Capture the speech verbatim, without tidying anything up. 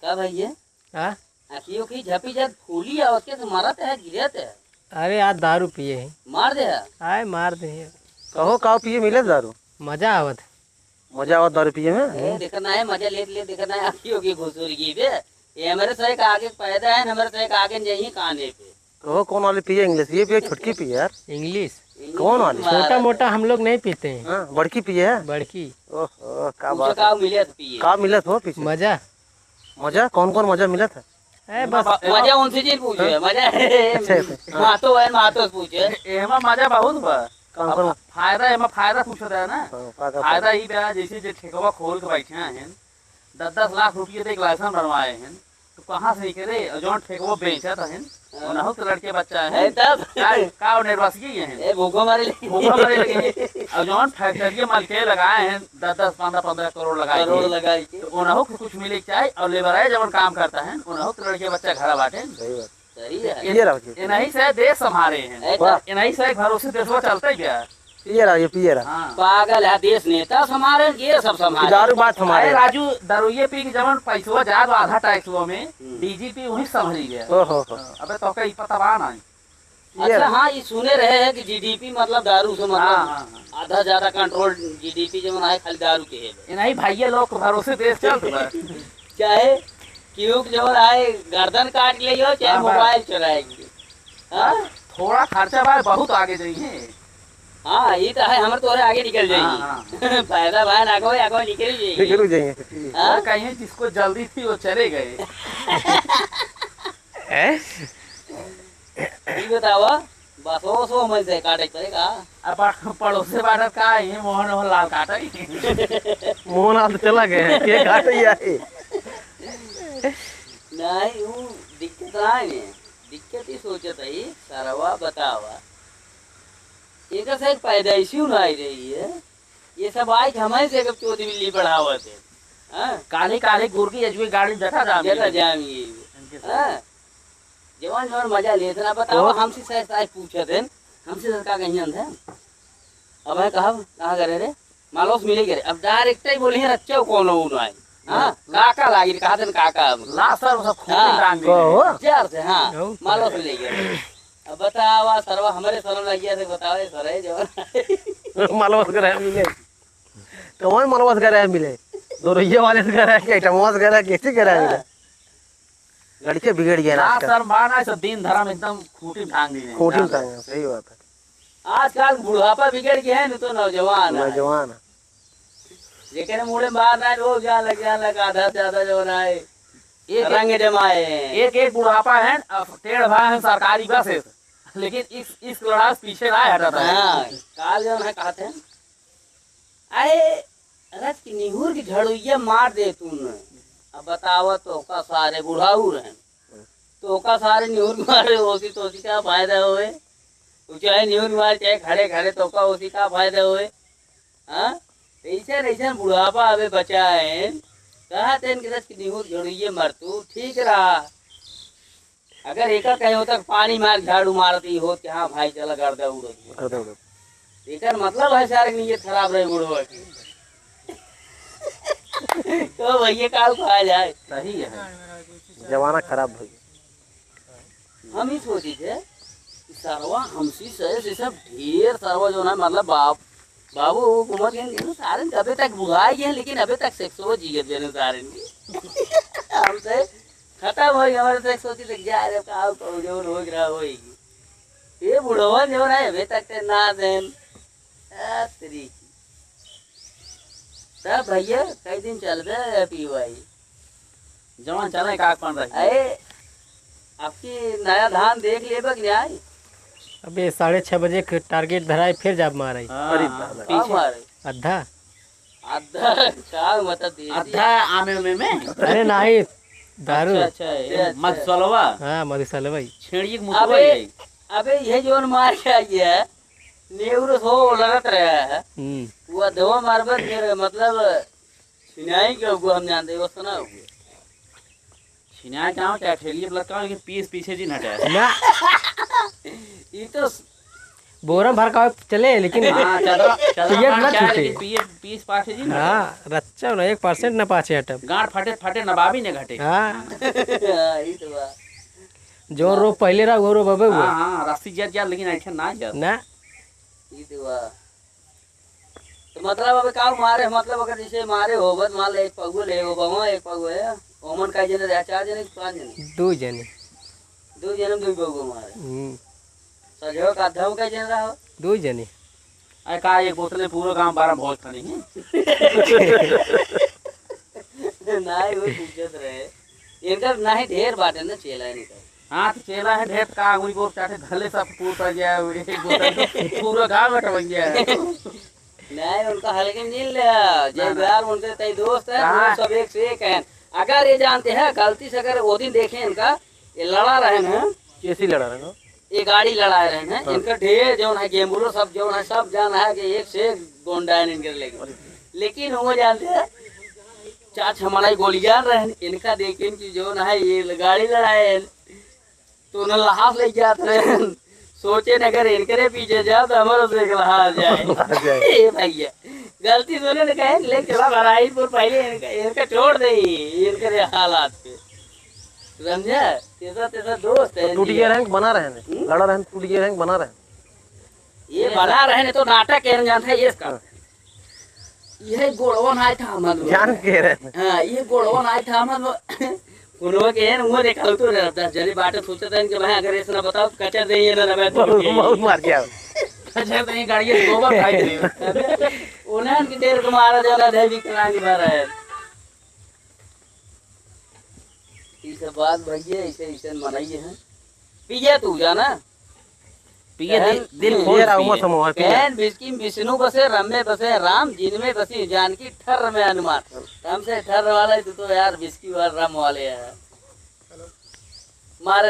का भइया? हाँ? अखियों की झपी जब फूली है, उसके तो मरत है, गिरत है। अरे यार, दारू पिए हैं। मार दे है। आए, मार दे हैं। कहो, का पिए मिले दारू? मजा आवत है। मजा आवत दारू पिए में? ए, देखत ना है, मजा लेत लेत देखत ना है, अखियों की घुसुर गई बे। ये हमारे से एक आगे पैदा है, हमारे से एक आगे नहीं काने पे। कहो, कौन वाली पिए? इंग्लिश ये पिए, छुटकी पिए यार। इंग्लिश? इंग्लिश कौन वाली? छोटा मोटा हम लोग नहीं पीते हैं। हाँ, बड़की पिए है? बड़की। ओहो, का पूछो बात का है। मिले तो पिए। का मिलत हो पीछे? मजा। मजा? कौन कौन मजा मिलत है? ए, बस। मजा उनसे जी पूछे, हाँ? मजा अच्छा, अच्छा, हाँ। मातो है, मातो से पूछे। एमा मजा बहुत बा। कौन अब कौन? फायदा, एमा फायदा पूछत है ना। हाँ, का, का फायदा फायदा? ई बा, जैसे जे ठेकवा खोल के बैठे हैं, दस दस लाख रुपये दे के लाइसेंस बनवाए हैं, तो कहाँ से करे? और जौन ठेकवा बेचत हैं, हाँ। उनहु के लड़के बच्चा है। है तब। का, का वो निर्वासिये हैं? ए, भूखो मरे लगे। भूखो मरे लगे हैं। और जौन फैक्ट्री मालके लगाए हैं, दस दस, पन्द्रह पन्द्रह करोड़ लगाए करोड़ हैं। लगाए के। तो उनहु को कुछ मिले के चाहे, और लेबर है जौन काम करता है, उनहु के लड़के बच्चा घर बाटे। सही बात। सही है। ये रहो जी। इन्हीं से देश संभाले हैं। ए, वाह। इन्हीं से भरोसे देशवा चलते क्या? पिए रहा, ये पिए रहा। हाँ। पागल है, देश नेता संभाले, ये सब संभाले। दारू बात संभाले। अरे राजू, दारूये पी के जवन पैसवा जात बा आधा टैक्सवा में, हम्म। डीजीपी वही संभाली गया। ओहो हो। हाँ, अबे तो कहीं पता बा ना। ये अच्छा, रहा। हाँ, ये सुने रहे हैं कि जीडीपी मतलब दारू से मतलब हाँ, हाँ, हाँ। आधा ज्यादा कंट्रोल जीडीपी जवन है खाली दारू के है। ये नहीं भैया, लोग के भरोसे देश चलत बा। चाहे क्यों जवन है गर्दन काट ले हो, चाहे हाँ, बस। मोबाइल चुराएंगे। हाँ? थोड़ा खर्चा बा, बहुत आगे जाइए। हाँ, ये तो है, हमरे तोरे आगे निकल जाइए। हाँ, हाँ। फायदा भाई ना कोई, आगे निकल जाइए। निकल जाइए। हाँ? और कहीं जिसको जल्दी थी, वो चले गए। हैं? ये बतावा, बसो, बसो, मैं से काटे पड़ेगा। अब पड़-, पड़ोसे बाटत का, ये मोहन, मोहन लाल काटे। मोहन लाल तो चला गए हैं, के काटे यार? नहीं, वो दिक्कत ना है। दिक्कत ही सोचत है, सरवा बतावा। एकर से एक पैदाइशी ना आई रही है। ये सब आई के हमारे से एक चोदी बिल्ली बढ़ावत है। हाँ? काली काली गुर्गी अजूरी गाड़ी जटा जाम जटा ये। जाम ये। इनके साथ। हाँ? जवान जवान मजा लेत ना बतावा, ओ। हमसे सर साहब पूछत हैं, हमसे सर का कहीं अंधे? अब है कहब, कहाँ करे रे? मालूस मिले करे। अब डायरेक्ट ही बोली है, रच्चो कौन हो उन्हें? हाँ? हाँ। काका लागी, कहा थे काका अब। ला सर, वो सब खूब हाँ। टांग दे। कहो। जर से, हाँ। बहुत मालूस मिले करे। अब बतावा, सरवा हमरे सरम लगिया से बतावे, सर है जवान। मालूस करे मिले। कौन मनवा से करे मिले? दो रुपये वाले से करे, कि आइटमवा से करे, कैसे करे मिले? हाँ। लड़के बिगड़ गए ना ना आजकल। सर, माना है सब दिन धर्म एकदम खूंटी में टांग दी है। खूंटी में टांग, सही बात है। आजकल बुढ़ापा बिगड़ गया है, नहीं तो नौजवान है। नौजवान है। जेकरे मुड़े मार ना है, वो जान लग, जान लग, आधा से ज्यादा जो ना है, एक, रंग जमाए हैं। एक, एक बुढ़ापा है, अब टेढ़ भाई है सरकारी बस है, लेकिन इस, इस लड़ाई से पीछे ना हटता है। हाँ, काल जो है कहते हैं, अरे, रच के निहुर के झड़ुइया मार दे तूने। अब बतावा, तोहका सारे बुढ़ाऊ रहन। तोहका सारे निहुर मारे, ओसी तोसी का फायदा होए? उ चाहे निहुर मारे, चाहे खड़े खड़े, तोहका ओसी का फायदा होए? हाँ? ऐसे, ऐसे बुढ़ापा अबे बचा है। कहा तेन के रच के निहुर झड़ुइया मार तू, ठीक रहा। अगर एकर कहे होता कि पानी मार झाड़ू मारत ही होत कि हाँ भाई चला गर्दा उड़त हो। गर्दा उड़त। एकर मतलब है सारे की नीयत खराब रहे बुढ़वा की। तो भैया काल खा जाए। सही है। जमाना खराब हो गया। हम ही सोची थे कि सरवा हमसी से, से सब ढेर सरवा जो ना मतलब बाप बाबू, वो घूमत गए, सारे अबे तक बुढ़ाए गए, लेकिन अबे तक सेक्सो जियत गए सारे। हमसे खत्म हो गया, हमारे सेक्स होती तो जा रे, का कहो, जो हो गया, हो ही गया। ये बुढ़वा जो है, अबे तक ते ना देन। आ, तेरी। तब भैया, कई दिन चलबे है पीवाई। जवान चले का अपन रही। अरे, आपकी नया धान देख लेबे कि नहीं? अबे, साढ़े छह बजे के टारगेट धराए, फिर जाब मारे। हाँ, अरे हाँ, दादा। का पीछे। मारे? आधा। आधा का मतलब दे दिया? आधा आमे में, में? अरे नहीं, दारू। अच्छा, अच्छा, ये अच्छा, अच्छा। मधुसलवा। हाँ, मधुसलवा ही। छेड़िए के मुतवा अबे, यही। अबे, ये जोन मार के आई है, नेवरो सो लड़त रहा है। हम्म। वो दवा मारबत मेरे, मतलब, छिनाई के हुआ हम जानते, वो सुना हुआ। छिनाई का हो, चाहे ठेलिए पे लटका हो, लेकिन पीस पीछे जी न हटे। ना। ये तो स-, बोरा भर का चले, लेकिन हाँ, चदरा, चदरा पिए ना छूटे। लेकिन पिए, पीस पाछे जी ना। हाँ, रच्चा ना, एक percent ना पाछे हटब। गांठ फटे, फटे नबाबी ने घटे। हाँ। हाँ, ई तो बा। जो रोग पहले रहा, वो रोग अबे हुआ। हाँ, हाँ, रस्सी जर जात, लेकिन ऐठन ना जात। ना। ई तो बा। तो मतलब, अबे का मारे, मतलब, अगर जैसे मारे होबत, मान ले, एक पगुआ ले होबा, वहाँ एक पगुआ है, ओमन का जने रहे, चार जने कि पाँच जने? दो जने। दो जने में दो पगुआ मारे। हम्म। सजो का धम का जने रहा? दो जने। अरे का, एक बोतल में पूरा गांव बारह भोज खाने हैं। ना, वो पूछत रहे। इनका ना ही ढेर बाटे ना चेला इनका। हाँ, तो चेला है ढेर का, उंगली गोप चाटे, भले सब पूर पड़ गया, एक बोतल पूरा गांव बंटवा गया है। नहीं, उनका हल्के में नहीं लिया। जे ना, ना। यार उनके तई दोस्त है, हाँ। वो सब एक से एक हैं। अगर ये जानते हैं, गलती से अगर वो दिन देखे इनका, ये लड़ा रहे हैं। कैसी लड़ा रहे हैं? ये गाड़ी लड़ाए रहे हैं। हाँ। इनका ढेर जौन है, गेम्बुलो सब जौन है, सब जान है कि एक से एक गोंडा है इनके लेके। लेकिन वो जानते हैं, चार छह मड़ाई गोलियार रहे हैं, इनका देखे कि जौन है, ये गाड़ी लड़ाए हैं। तो उन्हें लहास ले जात रहे। सोचे न अगर इनकरे पीछे जाओ तो हमारो से एक लहास जाए। लहास जाए। ए भैया, गलती से उन्होंने कहे, "ले चला बराईपुर पहले इनका, इनका छोड़ दे, इनकरे हालात पे।" समझा? तेसा, तेसा दोस्त है तो टूट जी। गया रहे, बना रहे हैं। हम्म? लड़ा रहे, टूट गया रहे, बना रहे हैं। ये बना रहे हैं तो नाटक है, जानते हैं ये इसका। हाँ। ये गोड़वा नाई थामत बा। जान के रहे। हाँ, ये गोड़वा नाई थामत बा। कोनो के है ना, वो देखा तो रहे, दस जने बाटे सोचत हैं कि भाई अगर ऐसा ना बताओ, कचर दे ये ना, ना, बहुत, बहुत मार गया। कचर दे ये, गाड़ी ये गोबर खाई दे। उन्हें की देर को मारा जाना दे, विकलांग भर है। ई सब बात भैया, ऐसे, ऐसे मनई है। पिया तू जाना। पिया कहन, दिल, दिल खोल ये रहा पिया। मत हम और पिया। कहन बिस्की में विष्णु बसे, रम में बसे राम, जिनमें बसी जानकी ठर्र में हनुमान। हमसे ठर्र वाला है, तू तो यार बिस्की वाला रम वाले है।